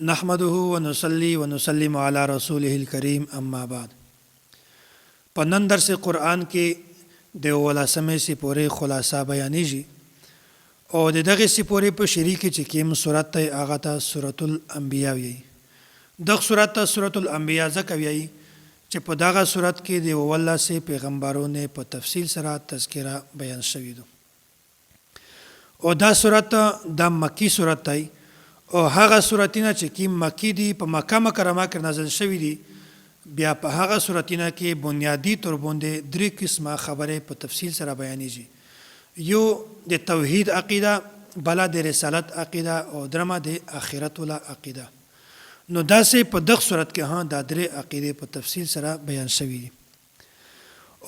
نحمده ونصلي ونسلم علی رسوله الکریم اما بعد په نن درس قرآن کې د اولسمې سپورې خلاصه بیانېږي او د دغې سپورې په شریع کې چې کوم سورت دی هغه ته سورة الانبیاء ویایي. دغ سورت ته سورة الانبیاء ځکه ویایي چې په دغه سورت کې د اوولسې پیغمبرونې په تفصیل سره تذکره بیان شوې ده. او دا سورت دا مکی سورت دی او هغه سورتونه چې کیم مکی دي په مکه مکرمه کې نازل شوي دي بیا په هغه سورتونه کې بنیادی تور باندې درې قسمه خبرې په تفصیل سره بیانېږي یو د توحید عقیده بله د رسالت عقیده او درمه د آخرت ولا عقیده نو داسې په دغه صورت کې هم دا درې عقیدې په تفصیل سره بیان شوي دي.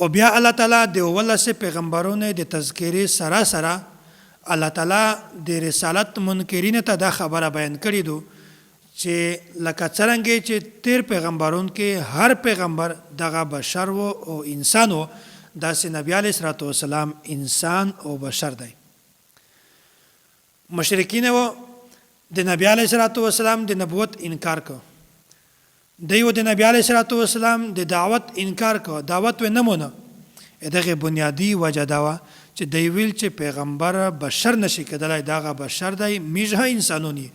او بیا الله تعالی د 17 پیغمبرونو د تذکرې سره سره الله تعالی د رسالت منکرین ته دا خبره بیان کړې دو چې لکه څرنګه چې تیر پیغمبرون کې هر پیغمبر دغه بشر وو او انسان وو، داسې نبی علیه الصلاة والسلام انسان او بشر دی. مشرکین وو د نبی علیه الصلاة والسلام د نبوت انکار کو، دوی و د نبی علیه الصلوة والسلام د دعوت انکار کړ، دعوت وې نه مونه، د دغې بنیادي وجه دا وه چې دوی ویل چې پیغمبر بشر نه شي کیدلای، دغه بشر دی، میږ هه انسانون یي،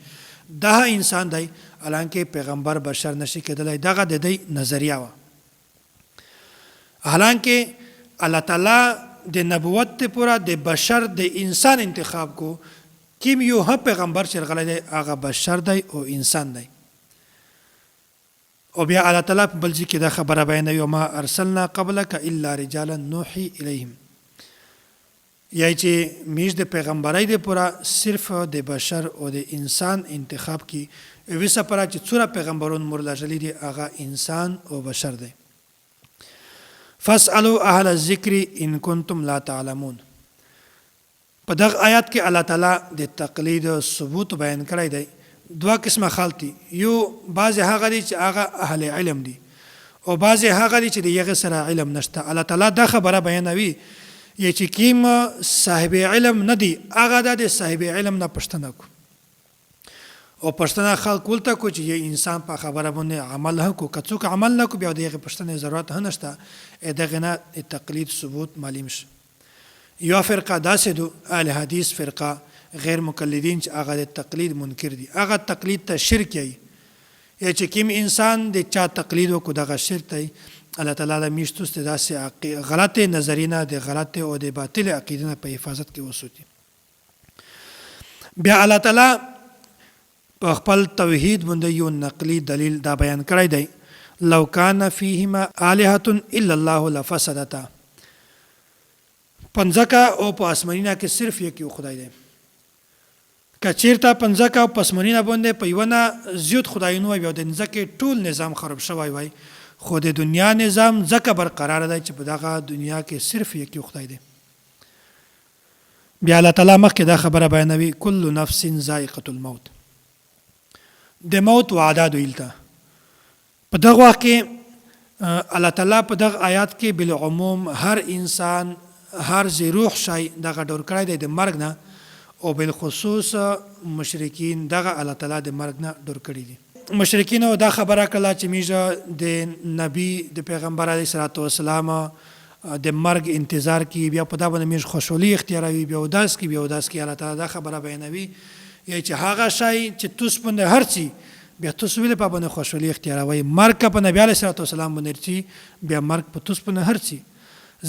دهه انسان دی، حالانکه پیغمبر بشر نه شي کیدلای، دغه د دوی نظریه وه. حالانکه الله تعالی د نبوت پورا د بشر د انسان انتخاب کو، کیم یو هه پیغمبر چې رغلی دی هغه بشر دی او انسان دی. او بیا الله تعالی په بل ځای کې دا خبره بیانوي، وما ارسلنا قبلک الا رجالا نوحي الیهم، یعنی چې میږ د پیغمبرۍ د پوره صرف د بشر او د انسان انتخاب کی وسه پره چې څوره پیغمبرون مور لږلي دي هغه انسان او بشر دی. فاسألوا اهل الذکر ان کنتم لا تعلمون. په دغه آیات کې الله تعالی د تقلید ثبوت بیان کړی دی. دوه قسمه خلق دي، یو بعضې هغه دي چې هغه اهل علم دي او بعضې هغه دي چې د یغه سره علم نشته. الله تعالی دا خبره بیانوي یې چې کیم صاحب علم نه دي هغه د صاحب علم نه پوښتنه کو او پښتنه خلق ولته کو چې یې انسان په خبره باندې عمل هم کو، که څوک عمل نه کو بیا د هغې پوښتنې ضرورت هم نشته. دغې نه تقلید ثبوت معلوم شي. یوه فرقه داسې دو اهل حدیث فرقه غیر مقلدین چې هغه د تقلید منکر دي، هغه تقلید ته شرک یایي، یا چې کوم انسان د چا تقلید وکړو دغه شرک دی. الله تعالی د میږ توس د داسې غلطې نظریې نه، د غلطې او د باطلې عقیدې نه په حفاظت کې وسوتي. بیا الله تعالی په خپل توحید باندې یو نقلي دلیل دا بیان کړی دی، لو کان فیهما آلهة الا الله لفسدتا، په مځکه او په اسمانینا کې صرف یک یو خدای دی. که چیرته په مځکه او په اسمانینا باندې په یوه نه زیات خدایونه وای بیا د مځکې ټول نظام خراب شوی وای، خو د دنیا نظام ځکه برقراره دی چې په دغه دنیا کې صرف یک یو خدای دی. بیا الله تعالی مخکې دا خبره بیانوي، کل نفس ذائقة الموت، د موت وعده دوی ته په دغه وخت کې الله تعالی په دغه آیات کې بالعموم هر انسان هر ذی روح شی دغه ډور کړی دی د مرګ نه، او بالخصوص مشرکین دغه الله تعالی د مرګ نه ډور کړی دي. مشرکینو دا خبره کړله چې میږ د نبی د پیغمبر علیه الصلاة والسلام د مرګ انتظار کی، بیا په دا باندې میږ خوشحالي اختیاروي، بیا اوداس کی، بیا اوداس کی. الله تعالی دا خبره بیانوي یعنی چې هغه شی چې توس باندې هر څه بیا توس ویل په باندې خوشحالي اختیاروي، مرګ که په نبی علیه الصلاة والسلام باندې رچی بیا مرګ په توس باندې هر څه،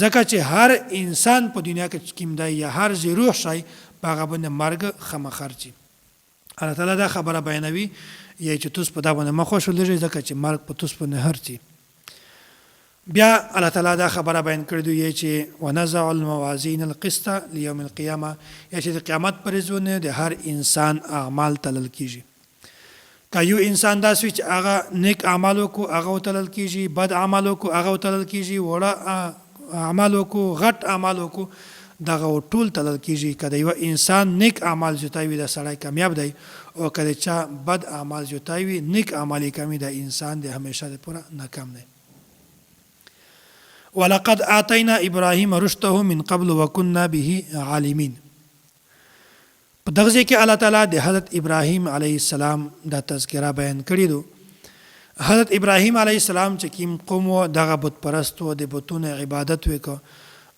ځکه چې هر انسان په دنیا کې کیم دی یا هر ذی روح شی په هغه باندې مرګ خامخا رچی. الله تعالی دا خبره بیانوي یعنی چې توس په دا باندې مه خوشحالېږئ ځکه چې مرګ په توس باندې هر څه. بیا الله تعالی دا خبره بیان کړې دوی چې ونزع الموازین القسط لیوم القیامه، یا چې د قیامت پر ورځ باندې د هر انسان اعمال تلل کیږي. که یو انسان داسې وي چې هغه نیک اعمال وکړو هغه وتلل کیږي، بد اعمال وکړو هغه وتلل کیږي، وړه اعمال وکړو، غټ اعمال وکړو، دغه ټول تلل کیږي. که د یوه انسان نیک اعمال زیاتای وي دا سړی کامیاب دی، او که د چا بد اعمال زیاتای وي نیک اعمال یې کم وي دا انسان د همیشه لپاره ناکام دی. ولقد آتینا ابراهیم رشده من قبل وکنا به عالمین. په دغه ځای کې الله تعالی د حضرت ابراهیم علیه السلام دا تذکره بیان کړې دو. حضرت ابراهیم علیه السلام چې کیم قوم و دغه بت پرست و، د بتونو عبادت وکړ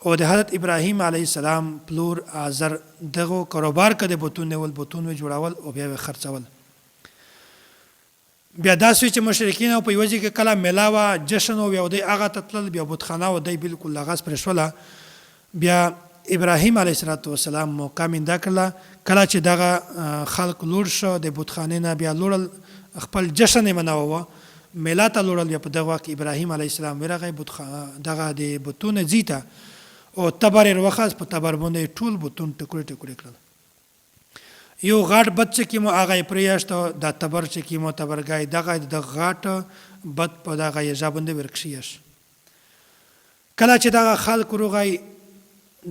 او د حضرت ابراهیم علیه السلام پلور آزر دغو کاروبار که د بتونو نیول، بتون وې جوړول او بیا وې خرڅول. بیا داسې وي چې مشرکین او په یوه ځای کې کله میله وه، جشن و، بیا دی هغه ته تلل، بیا بتخانه وه، دی بالکل هغه پرېښوله. بیا ابراهیم علیه الصلوة والسلام موقع مینده کړله، کله چې دغه خلک لوړ شو د بتخانې نه، بیا لوړل خپل جشن یې مناوه، میله ته لوړل، بیا په دغه وخت کې ابراهیم علیه السلام ورغی دغه د بتونو ځای ته او تبر یې وروخست، په تبر باندې یې ټول بتون ټوکړې ټوکړې کړل. یو غاټ بت چې کیمو هغه یې پرېیشت، دا تبر چې کیمو تبرګای دغه د غاټ بت په دغه یژا باندې ورکښیش. کله چې دغه خلک روغی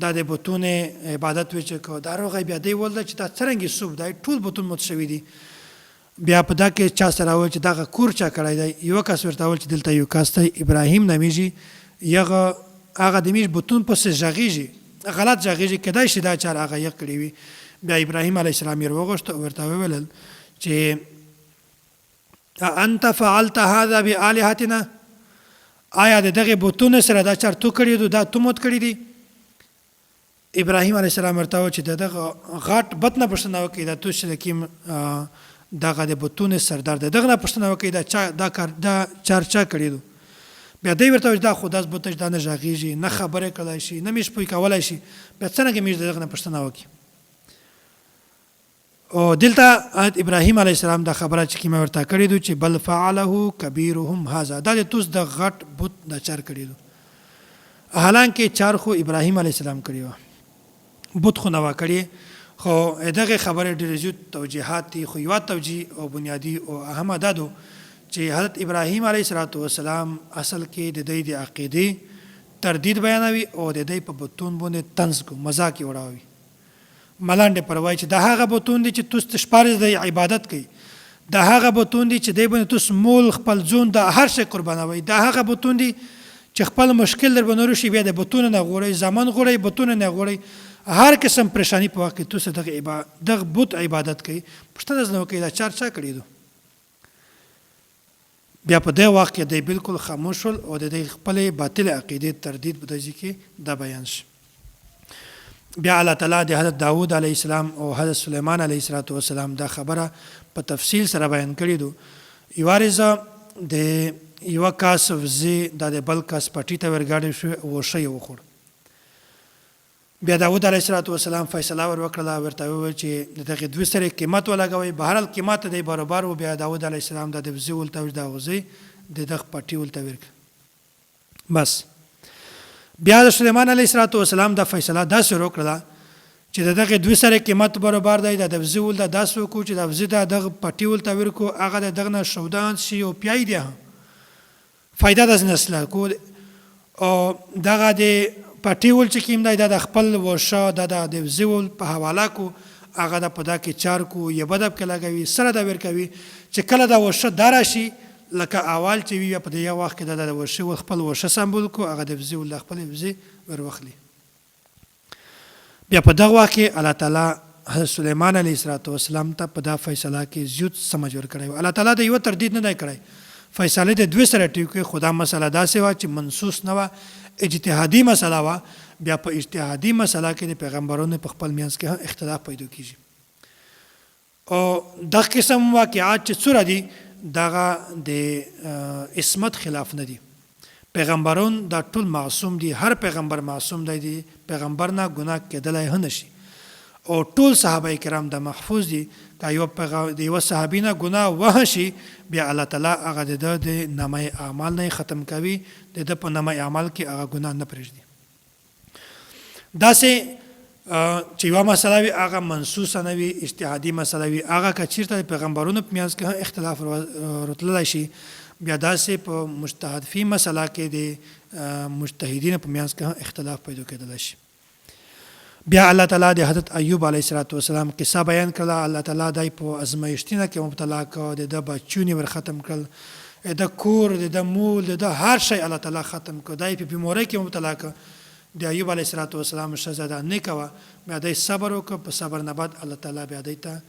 دا د بتونو عبادت وی چې کو دا روغی بیا دی ولده چې دا څرنګه سوب دی، ټول بتون مت شوی دي. بیا په دا کې چا سره وویل چې دغه کور چا کړی دی، یوه کس ورته وویل چې دلته یو کس دی ابراهیم نومیږي، یغه هغه د میږ بتون پسې ږغیږي، غلط ږغیږي، کیدای شي دا چار هغه یغ کړی وي. بیا ابراهیم علیه السلام یې وروغوښت او ورته وویل چې انت فعلت هذا بآلهتنا، آیا د دغه بتونو سره دا چار تو کړی دو، دا تو موت کړی دي؟ ابراهیم علیه السلام ورته وویل چې د دغه غټ بت نه پوښتنه وکړئ، دا توس چې د کیم دغه د بتونو سردار دی، دغه نه پوښتنه وکړئ دا چا دا کار دا چار چا کړی دو. بیا دی ورته وویل چې دا خو داس بت دی چې دا نه ږغیږي، نه خبرې کړای شي، نه میږ پوه کولای شي، بیا څرنګه میږ د دغه نه پوښتنه وکړي؟ او دلته حضرت ابراهیم علیه السلام دا خبره چې کیمه ورته کړې دو چې بل فعله کبیرهم هذا، دا د توس د غټ بت دا چار کړی دو، حالانکه چار خو ابراهیم علیه السلام کړی و، بت خو نه وه کړی. خو دغه خبرې ډېر زیات توجیهات دي، خو یوه توجیه او بنیادي او اهمه دا دو چې حضرت ابراهیم علیه السلام اصل کې د دوی د عقیدې تردید بیانوي او د دوی په بتون باندې طنز کو مذاق یې وړاوي، ملنډې پر وایي چې دا هغه بتون دي چې توس شپارس دی عبادت کوي، دا هغه بتون دي چې دی باندې توس مول خپل ځون دا هر شی قربانوي، دا هغه بتون دي چې خپل مشکل در باندې راشي بیا د بتونو نه غوړي زامن غوړي بتونو نه غوړي، هر قسم پریشانی په وخت کې توس دغه دغه بت عبادت کوي. پوښتنه ځنه وکړي دا چار چا کړی دو؟ بیا په دې وخت کې دی بالکل خاموش شول او د دې خپلې باطلې عقیدې تردید په دې کې دا بیان شي. بیا الله تعالی د حضرت داود علیه السلام او حضرت سلیمان علیه السلام دا خبره په تفصیل سره بیان کړې دو. یوه ورځ د یوه کس وزې دا د بل کس پټي ته ورګډې شوې او وښه یې وخوړ. بیا داود علیه السلام فیصله ور وکړله، ورته وویل چې د دغې دوی سره قیمت ولګوئ. بهرحال قیمت دی برابر و. بیا داود علیه السلام دا د وزې ولته وش دا وزې د دغه پټي ولته ورکړه. بس بیا د سلیمان علیه السلام دا فیصله داسې ور وکړله چې د دغې دوی سره قیمت برابر دی، دا د وزې ولته داسې وکړو چې د وزې دا دغه پټي ولته ورکړو، هغه د دغه نه شودان شي او پیای دی هم فایده د نسله کو، او دغه د پټي ول چې کیم دی دا د خپل وشه دا د وزې ول په حواله کو، هغه د په دا کې چار کو یبه د پکې لګوي سره دا ورکوي چې کله دا وشه دا راشي لکه اول چې وي په دې یو وخت کې دا د وشه ول خپل وشه سمبول کو، هغه د وزې ول خپل وزې وروخلي. بیا په دغه وخت کې الله تعالی حضرت سلیمان علیه السلام ته په دا فیصله کې زیوت سمج ورکړی و. الله تعالی د یوه تردید نه دی کړی، فیصله د دوی سره ټیک کړې، خو دا مسله داسې وه چې منصوص نه وه، اجتهادي مسله وه. بیا په اجتهادي مسله کې د پیغمبرانو په خپل مینځ کې هم اختلاف پیدا کیږي او دغه قسم واقعات چې څوره دي دغه د عصمت خلاف نه دي. پیغمبرون دا ټول معصوم دي، هر پیغمبر معصوم دی، دی پیغمبر نه ګناه کېدلای هم نشي او ټول صحابه کرام دا محفوظ دي. که یو د یوه صحابي نه ګناه وه شي بیا الله تعالی هغه د ده د نامه اعمال نه ختم کوي، د ده په نامه اعمال کې هغه ګناه نه پرېږدي. داسې چې یوه مسله وي هغه منصوصه نه وي، اجتهادي مسله وي، هغه که چیرته د پیغمبرونو په منځ کې هم اختلاف راتللی شي، بیا داسې په مجتهد فی مسله کې د مجتهدینو په منځ کې هم اختلاف پیدا کېدلی شي. بیا الله تعالی د حضرت ایوب علیه السلام قصه بیان کړله. الله تعالی دی په ازمایښتینه کې مبتلا کړ، د ده بچیون یې ور ختم کړل، د ده کور، د ده مول، د ده هر شی الله تعالی ختم کړ، دی په بیمورۍ کې مبتلا کړ. د ایوب علیه السلام ښځه دا نیکه وه، بیا دی صبر وکړ، په صبر نه بعد الله تعالی بیا دی ته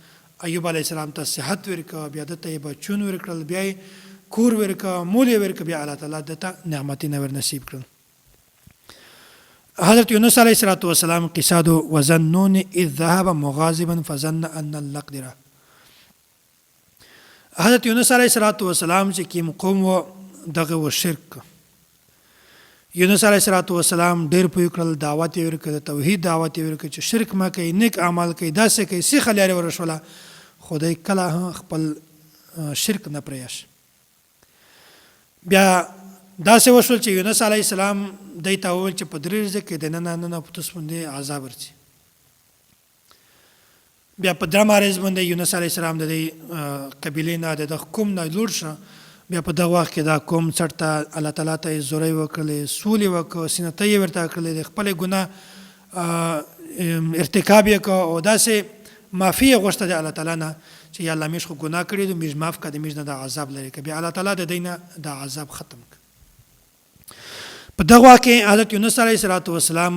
ایوب علیه السلام ته صحت ورکړ، بیا ده ته یې بچون ورکړل، بیا یې کور ورکړ، مول یې ورکړ، بیا الله تعالی ده ته نعمتونه ورنصیب کړل. حضرت یونس علیه السلام قصه دو وظنون اذ ذهب مغاضبا فظن ان لن نقدر. حضرت یونس علیه السلام چې کیم قوم و دغه و شرک، یونس علیه السلام ډیر پوی کړل، دعوت یې ورکړ، د توحید دعوت یې ورکړ چې شرک مه کوئ، نیک اعمال کوئ، داسې کوئ، سیخه لارې ورشوله، خو دی کله هم خپل شرک نه پرېښ. بیا داسې وشول چې یونس علیه السلام دی ته وویل چې په درې ورځې کې د ننه ننه په تاسو باندې عذاب ورځي. بیا په درم عارض باندې یونس علیه السلام د دې قبیلې نه د دغه قوم نه لوړ شو. بیا په دغه وخت کې دا قوم څټ ته الله تعالی ته یې زورۍ وکړلې، سولې وکړ، سینتۍ یې ورته کړلې، د خپلې ګناه ارتکاب یې کړ او داسې معافي یې غوښته د الله تعالی نه چې یا الله میږ خو ګناه کړې ده، میږ معاف کړه، د میږ نه دا عذاب لرې کړه. بیا الله تعالی د دی نه دا عذاب ختم کړ. په دغه وخت کې حضرت یونس علیه السلام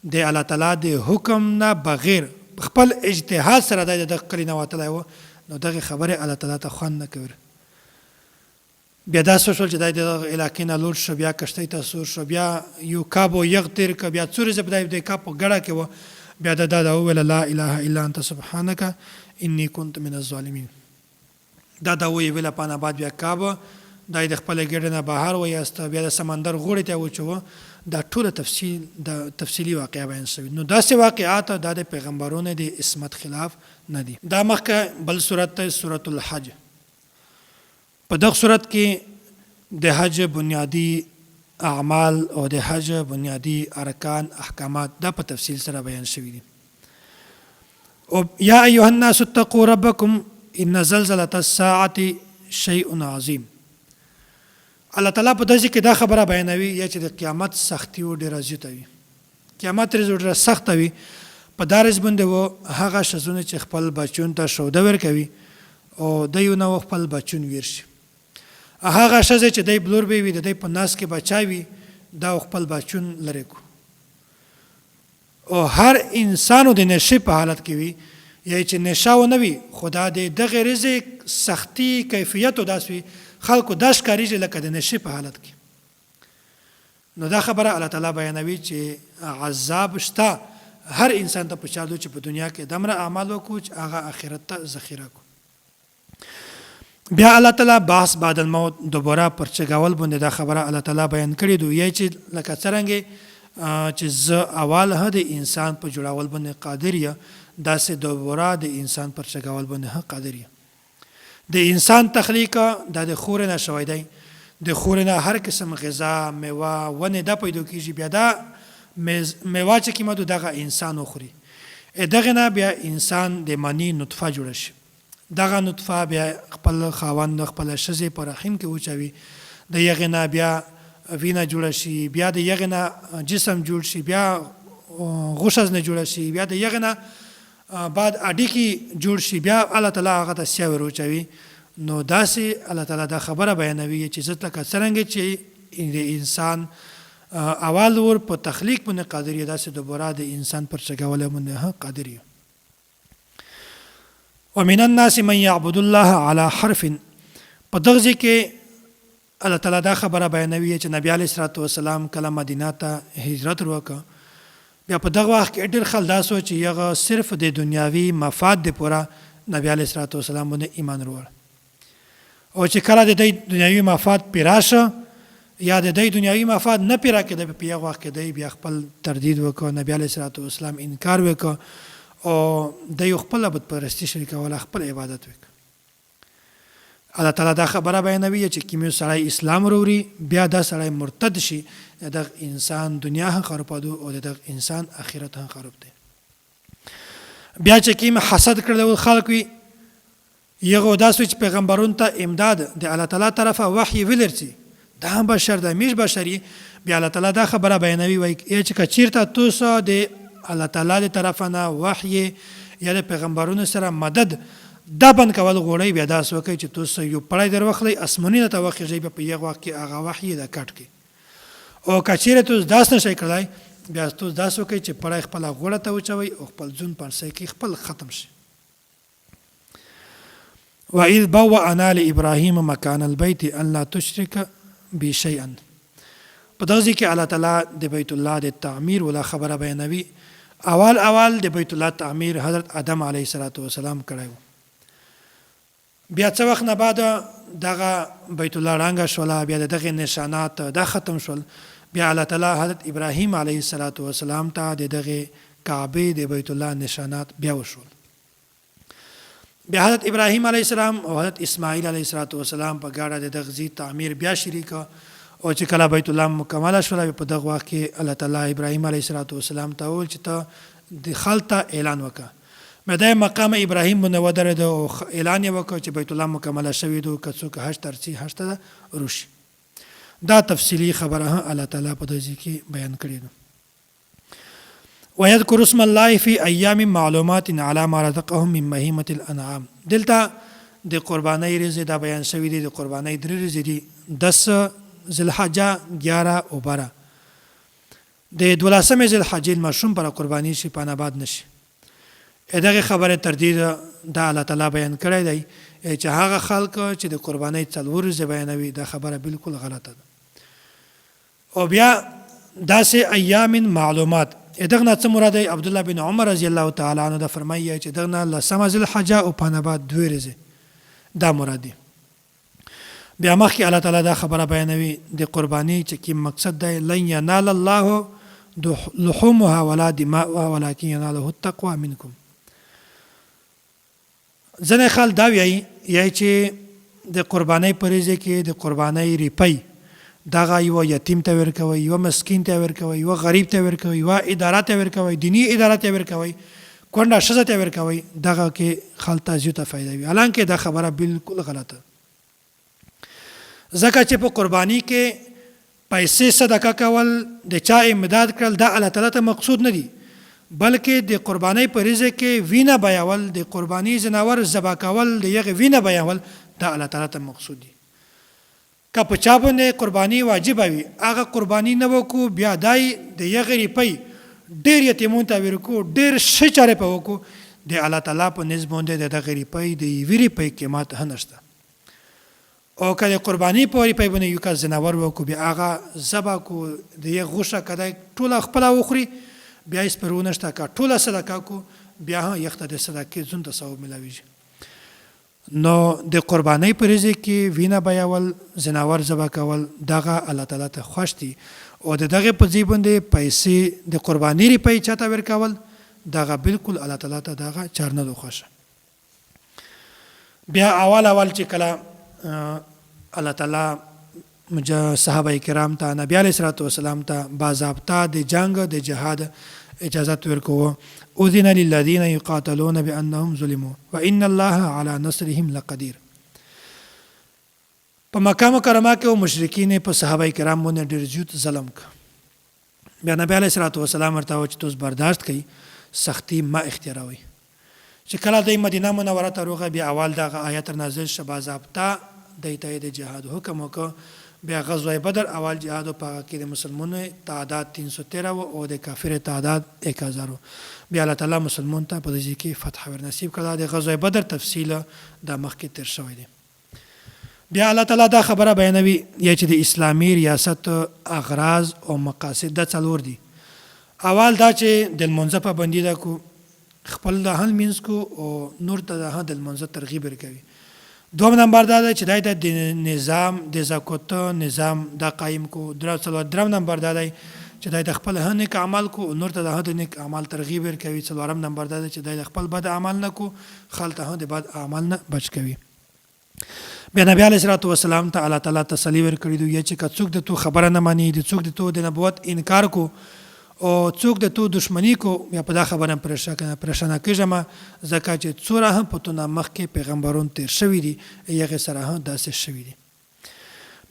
د الله تعالی د حکم نه بغیر خپل اجتهاد سره د دغه کلی نه وتلی و، نو دغه خبره الله تعالی ته خوند نه کوي. بیا داسې وشول چې دی د دغه علاقې نه لوړ شو، بیا کښتۍ ته سور شو، بیا یو کاب و یغ تیر کړ، بیا څو ورځې په دی د کاب په ګړه کې و. بیا ده دا وویله لا اله الا انت سبحانک انی کنت من الظالمین. دا دا ویې ویله پانه بعد بیا کاب دا یې د خپلې ګېډې نه بهر وایسته، بیا د سمندر غوړې ته یې وچوه. دا ټوله تفصیل د تفصیلي واقعه بیان شوي. نو داسې واقعات دا د پیغمبرونو د عصمت خلاف نه دي. دا مخکې بل سورت دی، سورة الحج. په دغه سورت کې د حج بنیادي اعمال او د حج بنیادي ارکان احکامات دا په تفصیل سره بیان شوي دي. او یا ایها الناس اتقوا ربکم ان زلزلة الساعة شیء عظیم. الله تعالی په داسې کې دا خبره بیانوي یا چې د قیامت سختی و ډیره زیاته وي، قیامت ورځ ډیره سخته وي. په دا ورځ باندې و هغه ښځونه چې خپل بچیون ته شوده ورکوي او دی نه و خپل بچیون ویر شي، هغه ښځه چې دی بلور به وي، د دی په نس کې بچا وي، دا خپل بچیون لرې کو. او هر انسانو د نشې په حالت کې وي، یعنی چې نشه و نه وي، خو دا د دغې ورځې سختي کیفیت او داسې وي، خلکو دا ښکارېږي لکه د نشې په حالت کې. نو دا خبره الله تعالی بیانوي چې عذاب شته هر انسان ته په چا دو چې په دنیا کې دمره اعمال وکړو چې هغه آخرت ته ذخیره کو. بیا الله تعالی بحث بعد الموت دوباره پر چګاول باندې دا خبره الله تعالی بیان کړې دو، یی چې لکه څرنګه چې زه اول هه د انسان په جوړاول باندې قادر یم، داسې دوباره د انسان پر چګاول باندې هه قادر یم. د انسان تخلیق دا د خورې نه شوی دی، د خورې نه هر قسم غذا، میوه، ونې دا پیدا کیږي، بیا دا میوه چې کومه ده دغه انسان وخوري، دغه نه بیا انسان د مني نطفه جوړه شي، دغه نطفه بیا خپل خاوند خپله ښځې په رحم کې وچوي، د یغې نه بیا وینه جوړه شي، بیا د یغې نه جسم جوړ شي، بیا غوښه ځنې جوړه شي، بیا د یغې نه بعد اډیکي جوړ شي، بیا الله تعالی هغه ته سیا وروچوي. نو داسې الله تعالی دا خبره بیانوي چې زه لکه څرنګه چې د انسان اول ور په تخلیق باندې قادر یم، داسې دوباره د انسان پر چګولو باندې هم قادر یم. ومن الناس من يعبد الله على حرف. په دغه ځای کې الله تعالی دا خبره بیانوي چې نبی علیه الصلاة والسلام کله مدینه ته هجرت وکړ، بیا په دغه وخت کې ډېر خلک داسې وو چې هغه صرف د دنیاوي مفاد دپاره نبی علیه الصلاة والسلام باندې ایمان وروړ، او چې کله د دی دنیاوي مفاد پیرا شو یا د دی دنیاوي مفاد نه پیرا کېده، په هغه وخت کې دی بیا خپل تردید وکړ، نبی علیه الصلاة والسلام انکار وکړ او دی خپله بت پرستي شریکوله، خپل عبادت وکړ. الله تعالی دا خبره بیانوي چې کوم یو سړی اسلام وروړي بیا دا سړی مرتد شي، د دغه انسان دنیا هم خرابه ده او د دغه انسان آخرت هم خراب دی. بیا چې کوم حسد کړل خلک وي، یغه داسې چې پیغمبرونو ته امداد د الله تعالی طرفه وحی ولرسي، دا هم بشر ده، میش بشري. بیا الله تعالی دا خبره بیانوي، وایي چې که چیرته تاسو د الله تعالی د طرفه نه وحی یا د پیغمبرونو سره مدد دا بند کول غواړئ، بیا داسې وکړئ چې تاسو یو پړی در واخلئ، اسماني نه ته وخیژئ، بیا په یغ وخت کې هغه وحی د کټ کړئ. او که چیرې تاسو داسې نه شئ کړلی، بیا تاسو داسې وکړئ چې پړی خپله غوړه ته وچوئ او خپل ځون پنسۍ کې خپل ختم شي. وَإِذْ بَوَّأْنَا لِإِبْرَاهِيمَ مَکَانَ الْبَيْتِ أَن لَا تُشْرِکَ بِي شَيْئًا په دغه ځای کې الله تعالی د بیت الله د تعمیر ولا خبره بیانوي. اول اول د بیت الله تعمیر حضرت آدم علیه السلام کړی وو. بیا څه وخت نه بعد دغه بیت الله ړنګه شوله، بیا د دغې نشانات دا ختم شول، بیا الله تعالی حضرت ابراهیم علیه السلام ته د دغې کعبې د بیت الله نشانات بیا وشول. بیا حضرت ابراهیم علیه السلام او حضرت اسماعیل علیه السلام په ګاډه د دغه ځای تعمیر بیا شریک او چې کله بیت الله مکمله شوله، په دغه وخت کې الله تعالی ابراهیم علیه السلام ته وویل چې ته د خلته اعلان وکړه. بیا دی مقام ابراهیم باندې ودرېده او اعلان یې وکړ چې بیت الله مکمله شوې ده، که څوک حج ته رسي حج ته روشي. دا تفصیلي خبره هم الله تعالی په دې ځای کې بیان کړې ده. ويذكر اسم الله في ايام معلومات على ما رزقهم من بهيمه الانعام. دلته د قربانۍ ورځې دا بیان شوې دي. د قربانۍ درې ورځې دي، 10 ذوالحجه، 11 او 12. د دولسمې ذوالحجې ماشوم پر قرباني شي په آباد نشي. دغه خبره تردید دا الله تعالی بیان کړی دی چې هغه خلک چې د قربانۍ څلور ورځې بیانوي، دا خبره بالکل غلطه ده. او بیا داسې ایام معلومات دغه نه څه مراد دی؟ عبد الله بن عمر رضی الله تعالی عنہ دا فرمایي چې دغه نه لسمه ذوالحجه او په بعد دوه ورځې دا مراد دی. بیا مخکې الله تعالی دا خبره بیانوي د قرباني چې کوم مقصد دی، لن ینال الله لحومها ولا دماؤها ولكن يناله التقوى منكم. ځنې خلک دا وایي یای چې د قربانۍ په ورځې کې د قربانۍ ریپۍ دغه یو یتیم ته ورکوي، یو مسکین ته ورکوي، یو غریب ته ورکوي، یو اداره ته ورکوي، دینی اداره ته ورکوي، کونډه ښځه ته ورکوي، دغه کې خلک ته زیاته فایده وي. حالانکه دا خبره بالکل غلطه، ځکه چې په قرباني کې پیسې صدقه کول، د چا امداد کړل، دا الله تعالی ته مقصود نه دي، بلکې د قربانۍ په ورځ کې وینه بیول، د قرباني ځناور ذبح کول، د یغې وینه بیول، دا الله تعالی ته مقصود دي. که په چا باندې قرباني واجبه وي، هغه قرباني نه وکړو، بیا دای د یغې ریپۍ ډېر یتیمون ته ورکو، ډېر ښه چارې په وکړو، د الله تعالی په نزد باندې د دغې ریپۍ د یوې ریپۍ قیمت هم نشته. او که د قرباني په ریپۍ باندې یو کس ځناور وکړو، بیا هغه ذبح کو، د یې غوښه که دی ټوله خپله وخوري، بیا هېڅ پروا نشته. که ټوله صدقه کو، بیا هم یخ ته د صدقې ځون ته ثواب ملاویږي. نو د قربانۍ په ورځې کې وینه بیول، ځناور ذبح کول، دغه الله تعالی ته خوښ دي او د دغې په ځای باندې پیسې د قرباني ریپۍ چاته ورکول، دغه بالکل الله تعالی ته دغه چار نه ده خوښه. بیا اول اول چې کله الله تعالی صحابه کرام ته، نبی علیه الصلاة والسلام ته باضابطه د جنگ د جهاد اجازت ورکوو، اذن للذین یقاتلون بانهم ظلموا وان الله علی نصرهم لقدیر. په مکه مکرمه کې مشرکین په صحابه کرام باندې ډېر زیات ظلم ک. بیا نبی علیه الصلاة والسلام ورته وویل چې تاسو برداشت کړئ، سختی ما اختیاروئ. چې کله دی مدینه منوره ته روغی، بیا اول دغه آیت نازل شه، باضابطه دی ته د جهاد حکم وکړ. بیا غزوه بدر اول جهاد و، په هغه کې د مسلمانو تعداد 313 و او د کافر تعداد 1000 و. بیا الله تعالی مسلمان ته په دې ځای کې فتح ورنصیب کړه. د غزوه بدر تفصیل دا مخکې تیر شوی دی. بیا الله تعالی دا خبره بیانوي یا چې د اسلامي ریاست اغراض او مقاصد دا څلور دي. اول دا چې د لمونځه پابندي ده کو، خپل د هن مینځ کو او نور ته د هن د لمونځه ترغیب ورکوي. دوم نمبر دا دی چې دای د نظام د زکوت نظام دا قایم کو. درو څلور درم نمبر دا دی چې دای د خپل هن نیک عمل کو او نور ته د هن د نیک عمل ترغیب ورکوي. څلورم نمبر دا دی چې دای د خپل بد عمل نه کو، خلک ته د بد عمل نه بچ کوي. بیا نبی علیه الصلاة والسلام ته الله تعالی تسلی ورکړې دوی چې که څوک د تو خبره نه مانی، د څوک د تو د نبوت انکار کو او څوک د تو دشمنی کو، بیا په دا خبره پریشانه کېږه مه، ځکه چې څوره هم په تو نه مخکې پیغمبرون تیر شوي دي، هغې سره هم داسې شوي دي.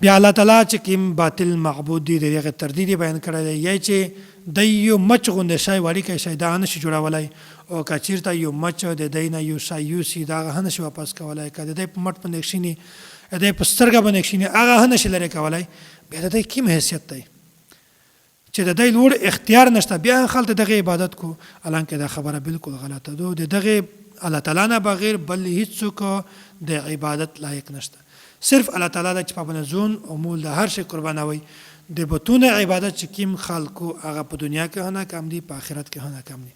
بیا الله تعالی چې کوم باطل معبود دی، د هغه تردید یې بیان کړی دی، یی چې دی یو مچ غوندې شی، وړوکی شی، دا نه شي جوړولای او که چیرته یو مچ د دی نه یو شی یوسي، دا هغه نه شي واپس کولای. که د دی په مټ باندې کښیني، د دی په سترګه باندې کښیني، هغه نه شي لرې کولای، بیا د دی کوم حیثیت دی؟ چې د دی لوړ اختیار نشته بیا هم خلک د دغه عبادت کو، حالانکه دا خبره بالکل غلطه ده. د دغه الله تعالی نه بغیر بل هیڅوک د عبادت لایق نشته، صرف الله تعالی ده چې په باندې ځون او مول د هر شي قربانوي. د بتونو عبادت چې کیم خلکو هغه په دنیا کې هم ناکام دي، په آخرت کې هم ناکام دي.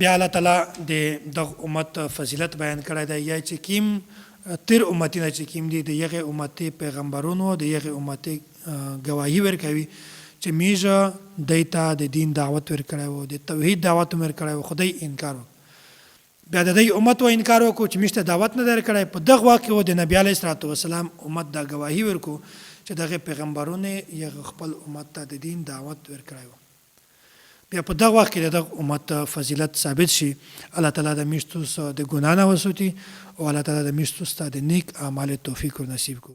بیا الله تعالی د دغه امت فضیلت بیان کړی دی، یا چې کیم تیر امتونه چې کیم دي د یغه امت پیغمبرونو د یغه امت ګواهی ورکوي چې میژه دیتا د دین دعوت ورکړی وو، د توحید دعوت ورکړی وو، خدای انکار وکړ. بیا د دې امت و انکار وکړو چې میشته دعوت نه درکړی. په دغه وخت کې د نبی علیه الصلاه والسلام امت دا ګواهی ورکو چې دغه پیغمبرونه یغه خپل امت ته د دین دعوت ورکړی وو. بیا په دغه وخت کې د دغه امت فضیلت ثابت شي. الله تعالی د میشتو د ګنا نه وسوتي او الله تعالی د میشتو ته د نیک اعمال توفیق ور نصیب کو.